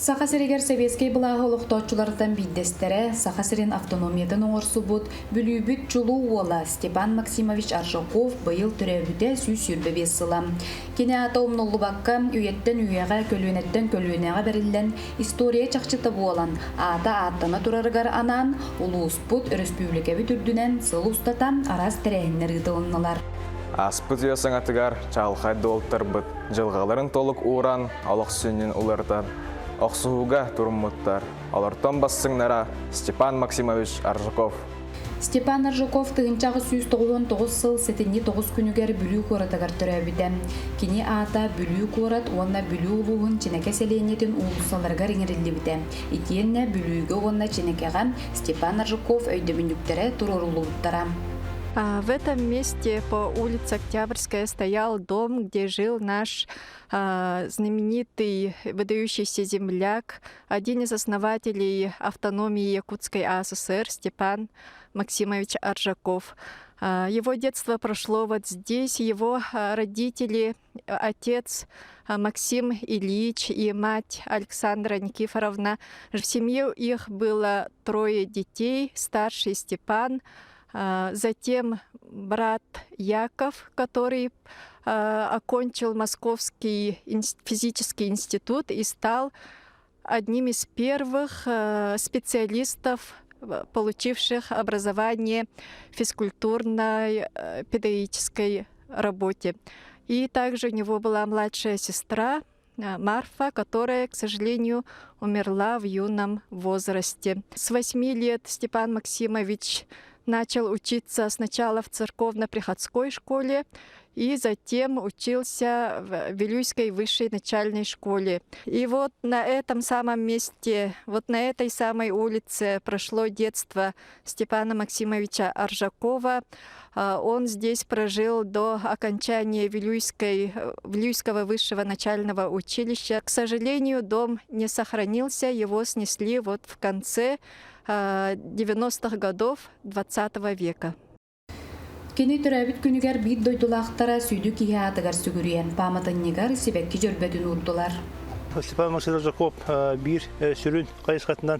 Саха сиригэр сэбиэскэй былааһы олохтооччулартан биирдэстэрэ, Саха сирин автономиятын оҥорсубут Бүлүүбүт чулуу уола Степан Максимович Аржаков быйыл төрөөбүтэ 125 сыла. Кини аата умнуллубакка, үйэттэн үйэҕэ, көлүөнэттэн көлүөнэҕэ бэриллэн, история чахчыта буолан, аата ааттана турарыгар анаан, улууспут, өрөспүүбүлүкэбит үрдүнэн сыл устата араас тэрээһиннэр ыытылыннылар. Ааспыт үйэ саҥатыгар чаҕылхай дуолтарбыт дьылҕаларын толук ууран, олох сүнньүн уларытан, охсуһууга туруммуттар. Олортон бастыҥнара Степан Максимович Аржаков. Степан Аржаков 1899 сыл сэтинньи 9 күнүгэр Бүлүү куоратыгар төрөөбүтэ. Кини аата Бүлүү куорат уонна Бүлүү улууһун Чинэкэ сэлиэнньэтин уулуссаларыгар иҥэриллибитэ. Итиэннэ Бүлүүгэ уонна Чинэкэҕэ Степан Аржаков өйдөбүнньүктэрэ туруоруллубуттара. В этом месте по улице Октябрьская стоял дом, где жил наш знаменитый выдающийся земляк, один из основателей автономии Якутской АССР Степан Максимович Аржаков. Его детство прошло вот здесь, его родители, отец Максим Ильич и мать Александра Никифоровна. В семье их было трое детей, старший Степан, затем брат Яков, который окончил Московский физический институт и стал одним из первых специалистов, получивших образование в физкультурной педагогической работе. И также у него была младшая сестра Марфа, которая, к сожалению, умерла в юном возрасте. С 8 лет Степан Максимович начал учиться сначала в церковно-приходской школе и затем учился в Вилюйской высшей начальной школе. И вот на этом самом месте, вот на этой самой улице прошло детство Степана Максимовича Аржакова. Он здесь прожил до окончания Вилюйского высшего начального училища. К сожалению, дом не сохранился, его снесли вот в конце 90-х годов 20 века. Кини төрөөбүт күнүгэр биир дойдулаахтара сүдү киһи аатыгар сүгүрүйэн пааматынньыгар сибэкки дьөрбөтүн уурдулар. Степан Максимович Аржаков биир сүрүн хайысхатынан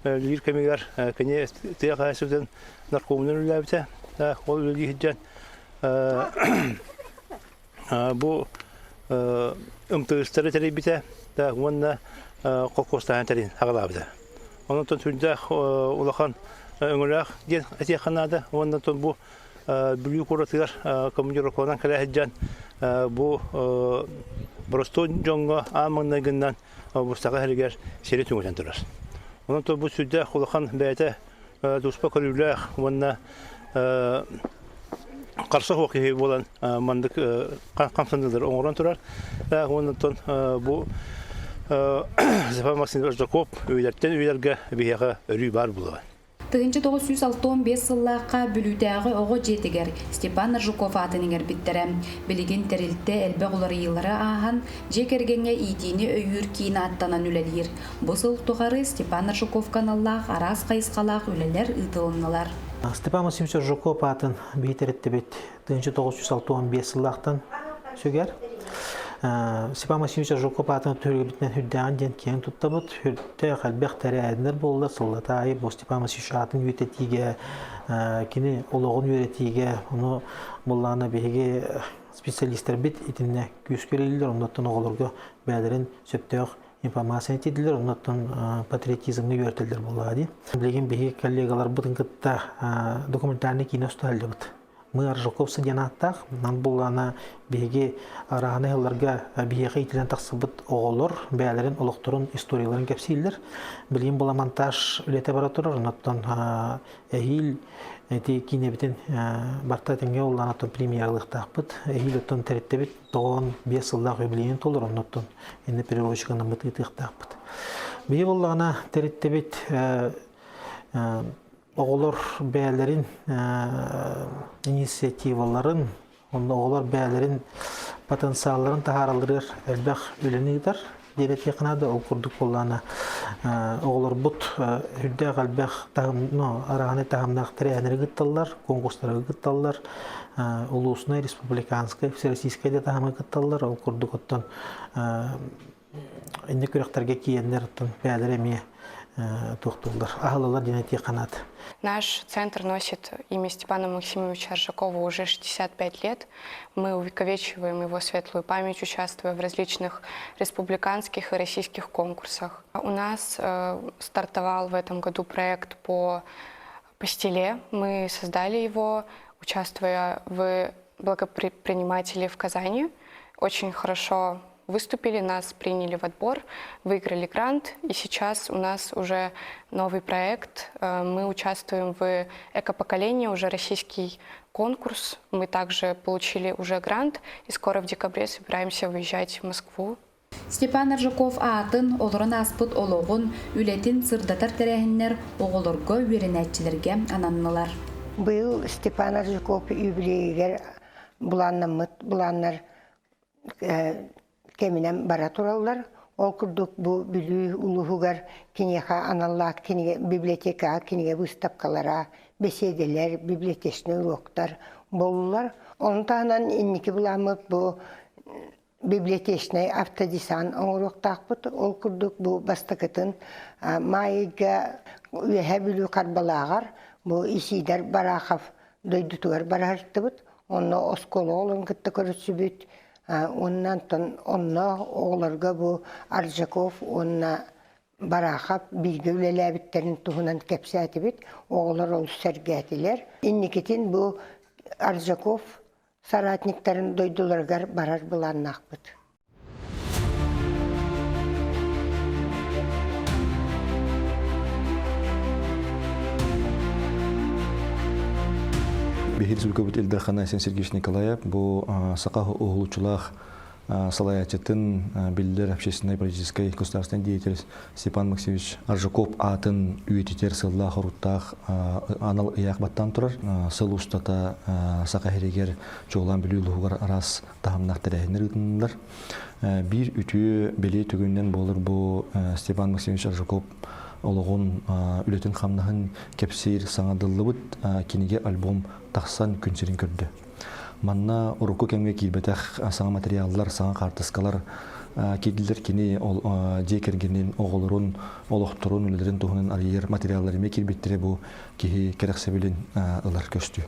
үлэлиир кэмигэр кини тыа хаһаайыстыбатын наркомунан үлэлээбитэ. Ол үлэлии сылдьан бу МТС-тары тэрийбитэ уонна холкуостааһын тэрин аҕалаабыта. Онон сүрдээх улахан өҥөлөөх диэн этиэххэ наада. Уонна бу Бүлүү куоратыгар командировкаланан кэлэ сылдьан бу боростуой дьоҥҥо аан маҥнайгынан бу Саха сиригэр сири түҥэтэн турар. Онон бу сүрдээх улахан бэйэтэ туспа көрүүлээх уонна харса суох киһи буолан маннык хамсаныылары оҥорон турар. Уонна бу Степан Максимович Аржаков үйэлэртэн үйэлэргэ биһиэхэ өрүү баар буолуоҕа. 1965 сыллаахха Бүлүүтээҕи оҕо дьиэтигэр Степан Аржаков аатын иҥэрбиттэрэ. Билигин тэрилтэ элбэх уларыйыылары ааһан, дьиэ кэргэҥҥэ иитиини өйүүр киин ааттанан үлэлиир. Бу сыл тухары Степан Аржаковка аналлаах араас хайысхалаах үлэлэр ыытылыннылар. Степан Максимович Аржаков аатын биһи тэриттибит 1965 сыллаахтан сүгэр. Степан Максимович Аржаков аатын түһүлгэбитинэн үрдээҕин диэн киэҥ туттабыт. Үрдээх элбэх тэрээһиннэр буолла. Сыллата аайы бу Степан Максимович аатын үөрэтиигэ, кини олоҕун үөрэтиигэ, ону буллаҕына биһиги специалистарбыт итиннэ күүскэ үлэлииллэр. Оннуттан оҕолорго бэйэлэрин сөптөөх информацияны тиэрдилэр, оннуттан патриотизмҥа үөрэтэллэр буоллаҕа дии. Билигин биһиги коллегаларбытын кытта документальный киинэ усталлыбыт. Мы Аржаковцы диэн ааттаах. Нам буллаана биһиги арааһынай сылларга биһиэхэ иитиллэн тахсыбыт оҕолор бэйэлэрин олохторун историяларын кэпсииллэр. Билигин була монтаж үлэтэ бара турар. Оннуттан эһиил ити киинэбитин барта тэҥҥэ улаан оттон премьералыахтаахпыт. Эһиил оттон тэриттэбит 95 сыллаах юбилейын толор оннуттан инне переводчиканаммыт ыытыахтаахпыт. Биһи буоллаҕына тэриттэбит оҕолор бэйэлэрин инициативаларын, онно оҕолор бэйэлэрин потенциалларын таһааралларыгар элбэх үлэни ыытар диэн этиэххэ наада. Ол курдук буоллаҕына оҕолорбут үрдээх элбэх таһым, ну, араҕаны таһымнаах тэрээһиннэри кытталлар, конкурстарга кытталлар, улуусунай, республиканскай, всероссийскай да таһымы кытталлар. Ол курдук оттон Инник күрэхтэргэ киирэннэр оттон бэйэлэрэ эмиэ туохтууллар, аһылалар диэн этиэххэ наада. Наш центр носит имя Степана Максимовича Аржакова уже 65 лет. Мы увековечиваем его светлую память, участвуя в различных республиканских и российских конкурсах. У нас стартовал в этом году проект по пастиле. Мы создали его, участвуя в благопринимателе в Казани. Очень хорошо выступили, нас приняли в отбор, выиграли грант, и сейчас у нас уже новый проект. Мы участвуем в «Экопоколении», уже российский конкурс. Мы также получили уже грант, и скоро в декабре собираемся выезжать в Москву. Степан Аржаков аатын, олорон ааспыт олоҕун, үлэтин сырдатар тэрээһиннэр оҕолорго, үөрэнээччилэргэ ананнылар. Быйыл Степан Аржаков юбилейигэр былааннаммыт былааннар кэминэн бара тураллар. Ол курдук бу Бүлүү улууһугар киниэхэ аналлаах кинигэ библиотекаҕа кинигэ быыстапкалара, бэсиэдэлэр, библиотечнай уруоктар буоллулар. Ону таһынан инники былааммыт бу библиотечнай автодесант оҥоруохтаахпыт. Ол курдук бу бастакытын Маайга Үөһээ Бүлүү Харбалааҕар бу Исиидэр Барахов дойдутугар бараһыртыбыт. Онно оскуола оҕолорун кытта көрүсүбүт. Уонна онтон онно оҕолорго бу Аржаков уонна Барахов бииргэ үлэлээбиттэрин туһунан кэпсээтибит. Оҕолор олус сэргээтилэр. Инникитин бу Аржаков соратниктарын дойдуларыгар барар былааннаахпыт. Биһиги республикабыт Ил Дархана Айсен Сергеевич Николаев бу саха уһулуччулаах салайааччытын биллэр общественнай политическай государственный деятель Степан Максимович Аржаков аатын үйэтитэр сыллаах оруттаах анал ыйаах баттаан турар. Сыл устата Саха сиригэр чуолаан Бүлүү улууһугар араас таһымнаах тэрээһиннэр ыытыллар. Биир үтүө бэлиэ түгэнинэн буолар бу Степан Максимович Аржаков олоҕун үлэтин-хамнаһын кэпсиир саҥардыллыбыт кинигэ-альбом тахсан күн сирин көрдө. Манна урукку кэмҥэ киирбэтэх саҥа материаллар, саҥа хаартыскалар киирдилэр. Кини дьиэ кэргэнин, оҕолорун, олохторун, үлэлэрин туһунан арыйар материаллар эмиэ киирбиттэрэ бу киһи кэрэхсэбилин ылар көстүү.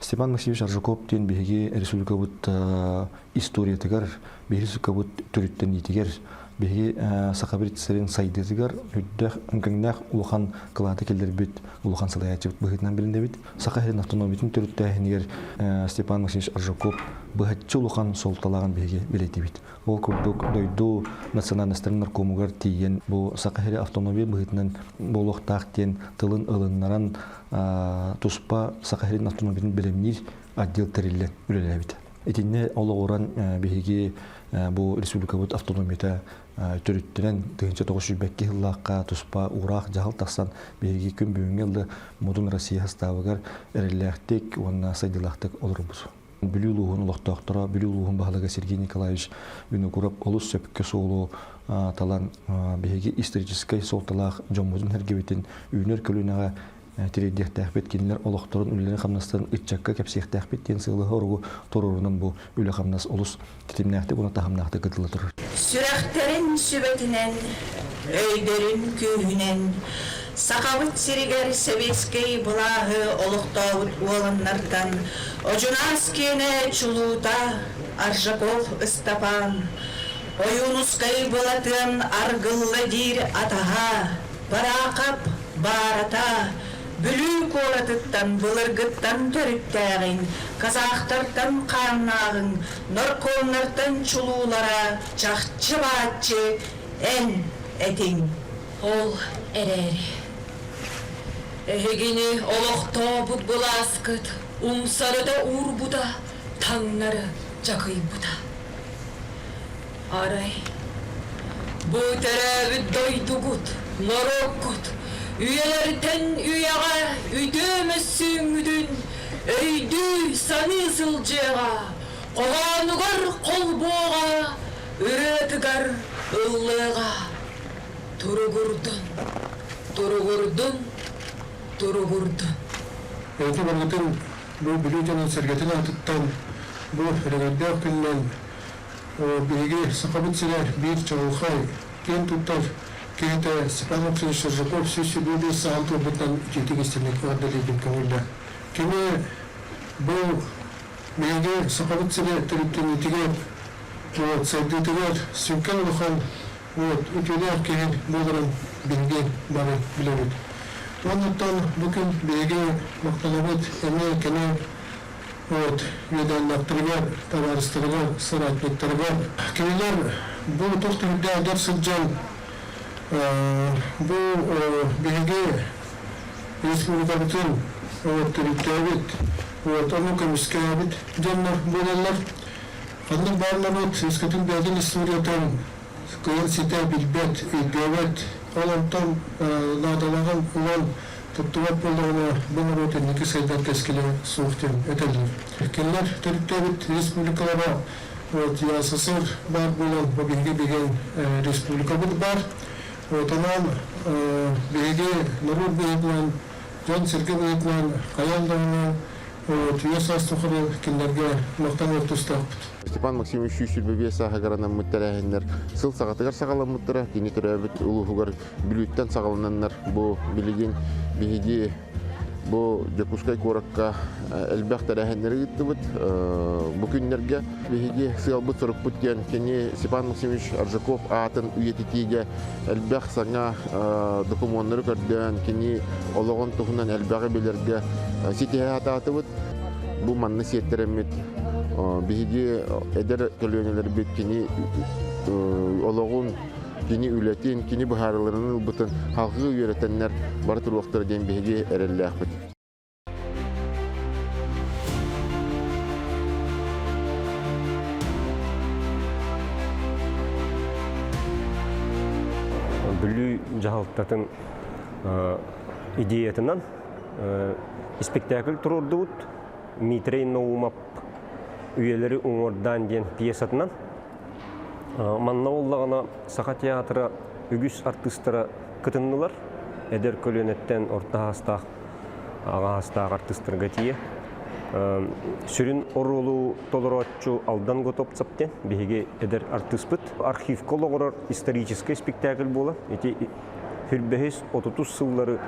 Степан Максимович Аржаков диэн биһиги республикабыт историятыгар, биһиги республикабыт төрүттэниитигэр, биһиги Сахабит сирин сайдыытыгар үрдэх, үҥкэҥнээх улахан кылааты киллэрбит улахан салайааччыбыт быһыытынан билинэбит. Саха сирин автономиятын төрүттээһинигэр Степан Максимович Аржаков быһаччы улахан суолталааҕын биһиги билэтибит. Ол курдук дойду национальностарын наркомугар тиийэн бу Саха сирэ автономия быһыытынан буолуохтаах диэн тылын ылыннаран туспа Саха сирин автономиятын бэлэмниир отдел тэриллэн үлэлээбит. Итиннэ олоҕуран биһиги бу республикабыт автономията төрүттэнэн 1902 сыллаахха туспа уураах дьаһал тахсан биһиги күн бүгүҥҥэ дылы модун Россия састаабыгар эрэллээхтик уонна сайдыылаахтык олоробут. Бүлүү улууһун олохтоохторо, Бүлүү улууһун баһылыга Сергей Николаевич Винокуров олус сөпкө суолу талан биһиги историческай суолталаах дьоммутун сэргэбитин үүнэр көлүөнэҕэ тириэрдиэхтээхпит, кинилэр олохторун, үлэлэрин-хамнастарын ыччакка кэпсиэхтээхпит диэн сыалыһа-оругу туруорунан бу үлэ-хамнас олус тэтимнээхтик уонна таһымнаахтык ыытылла турар. Сүрэхтэрин сүбэтинэн, өйдөрүн күүһүнэн Сахабыт сиригэр сэбиэскэй былааһы олохтообут уоланнартан Одьунаас киэнэ чулуута Аржаков Ыстапаан, Ойуунускай Былатыан Аргылла диир атаһа Бараахап Баарата Бүлүү куоратыттан былыргыттан төрүттээҕиҥ, казахтартан хааннааҕыҥ, норкуоннартан чулуулара чахчы-бааччы эн этиҥ. Ол эрээри эһигини олохтообут былааскыт умсарыта уурбута, таҥнары дьакыйбыта. Арай, бу төрөөбүт дойдугут, норуоккут үйэлэртэн үйэҕэ үтүө мөссүөҥҥүтүн өйдүү саныы сылдьыаҕа, хоһоонугар холбуоҕа, ырыатыгар ыллыаҕа. Туругурдун, туругурдун, туругурдун. Эти барытын бу Бүлүү дьонун сэргэтин аатыттан бу өрөгөйдөөх күнүнэн. Биһиги Сахабыт сирэ биир чаҕылхай, киэн туттар киһитэ Степан Максимович Аржаков 125 сааһын туолбутунан итиитик истиҥник эҕэрдэлиирбин көҥүллээ. Кини бу биһиги Сахабыт сирэ төрүттэниитигэр, вот, сайдыытыгар сүҥкэн улахан вот, үтүөлээх киһи буоларын биһиги бары билэбит. Оннуттан бу күн биһиги махтанабыт эмиэ кини вот, үөдээннэхтэригэр, табаарыстарыгар, соратниктарыгар. Кинилэр бу туох түбүктээхтэр сылдьан бу биһиги республикабытын вот, төрүттээбит, вот, ону көмүскээбит дьоннор буолаллар. Ханнык баар норуот өскөтүн бэйэтин историятын кыайан ситэ билбэт, өйдөөбөт, ол онтон наадалааҕын ылан туттубат буоллаҕына, бу норуот инники сайдар кэскилэ суох диэн этэллэр. Кинилэр төрүттээбит республикалара вот ЯССР баар буолан, бу биһиги билигин республикабыт баар. Вот онон биһиги норуот быһыытынан, дьон-сэргэ быһыытынан хайаан даҕаны үйэ саас тухары кинилэргэ махтаныах тустаахпыт. Степан Максимович 125 сааһыгар анаммыт тэрээһиннэр сыл саҕатыгар саҕаламмыттара. Кини төрөөбүт улууһугар Бүлүүттэн саҕалананнар бу билигин биһиги бу Дьокуускай куоракка элбэх тэрээһиннэри ыыттыбыт. Бу күннэргэ биһиги сыалбыт-сорукпут диэн кини Степан Максимович Аржаков аатын үйэтитиигэ элбэх саҥа докумуоннары көрдөөн, кини олоҕун туһунан элбэҕи билэргэ ситиһэ сатаатыбыт. Бу манна сиэттэрэммит биһиги эдэр көлүөнэлэрбит кини олоҕун кини үлэтин, кини быһаарыларын ылбытын халҕыы үөрэтэннэр бары туруохтара диэн биһиги эрэллээхпит. Бүлүү дьаһалтатын идеятынан испэктээкил туруордубут. Дмитрий Наумов «Үйэлэри уҥуордаан» диэн пьесатынан. Манна буоллаҕына Саха театра үгүс артыыстара кытыннылар. Эдэр көлүөнэттэн орто саастаах, аҕа саастаах артыыстарга тиийэ. Сүрүн оруолу толорооччу Алдан Готовцев диэн биһиги эдэр артыыспыт. Архивка олоҕурар историческай спектакль буолар. Ити хүрбэһис отутус сыллары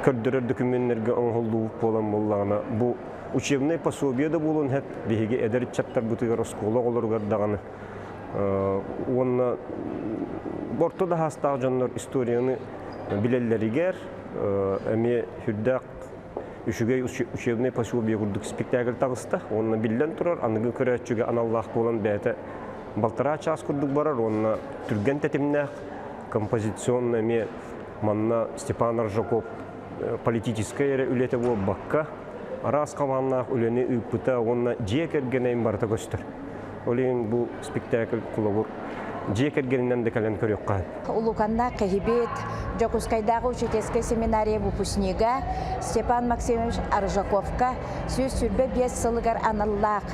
көрдөрөр документарга оҥоһуллубут буолан буоллаҕына, бу учебнай пособие да буолуон сөп, биһиги эдэр ыччаттарбытыгар, оскуола оҕолоругар даҕаны уонна орто да саастаах дьоннор историяны билэллэригэр эмиэ сүрдээх үчүгэй учебнай пособие курдук спектакль таҕыста. Уонна биллэн турар, аныгы көрөөччүгэ аналлаах буолан бэйэтэ балтараа чаас курдук барар уонна түргэн тэтимнээх композиционно эмиэ манна Степан Аржаков политическай эрэ үлэтэ буолбакка, араас хабааннаах үлэни ыыппыта уонна дьиэ кэргэнэ барыта көстөр. Ол иһин бу спектакль холобур дьиэ кэргэнинэн да кэлэн көрүөххэ. Улуканна киһибит Дьокуускайдааҕы учительскай семинария выпускнига Степан Максимович Аржаковка 125 сылыгар аналлаах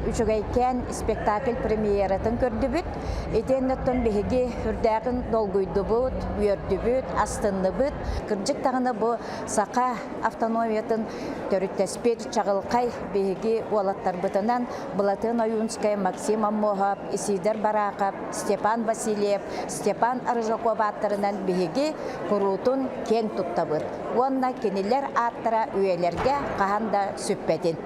үчүгэйкээн спектакль премьератын көрдүбүт. Итиэннэттэн биһиги үрдээҕин долгуйдубут, үөрдүбүт, астынныбыт. Кырдьык даҕаны бу саха автономиятын төрүттэспит чаҕылхай биһиги уолаттарбытынан Былатыан Ойуунскай, Максим Аммоһов, Исидор Барахов, Степан Васильев, Степан Аржаков ааттарынан биһиги куруутун киэҥ туттабыт уонна кинилэр ааттара үйэлэргэ хаһан да сүппэтин.